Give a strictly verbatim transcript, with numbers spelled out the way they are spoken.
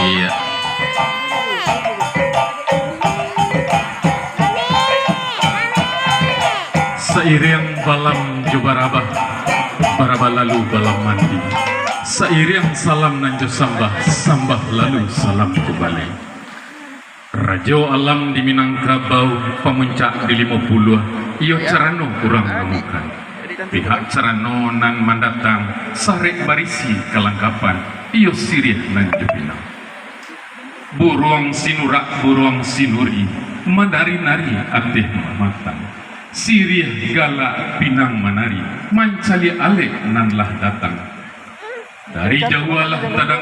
Iya. Sairiang balam jo barabah, barabah lalu balam mandi. Sairiang salam nan jo sambah, sambah lalu salam kubali. Rajo Alam di Minangkabau, pamuncak di Limo Puluah, iyo carano urang namokan. Pihak carano nan mandatang, sarek barisi kalangkapan, iyo siriah nan jo pinang. Buruang sinurak, buruang sinuri, manari-nari ateh mamatang. Siriah galak pinang manari, mancaliak alek nan lah datang. Dari jauah lah tadang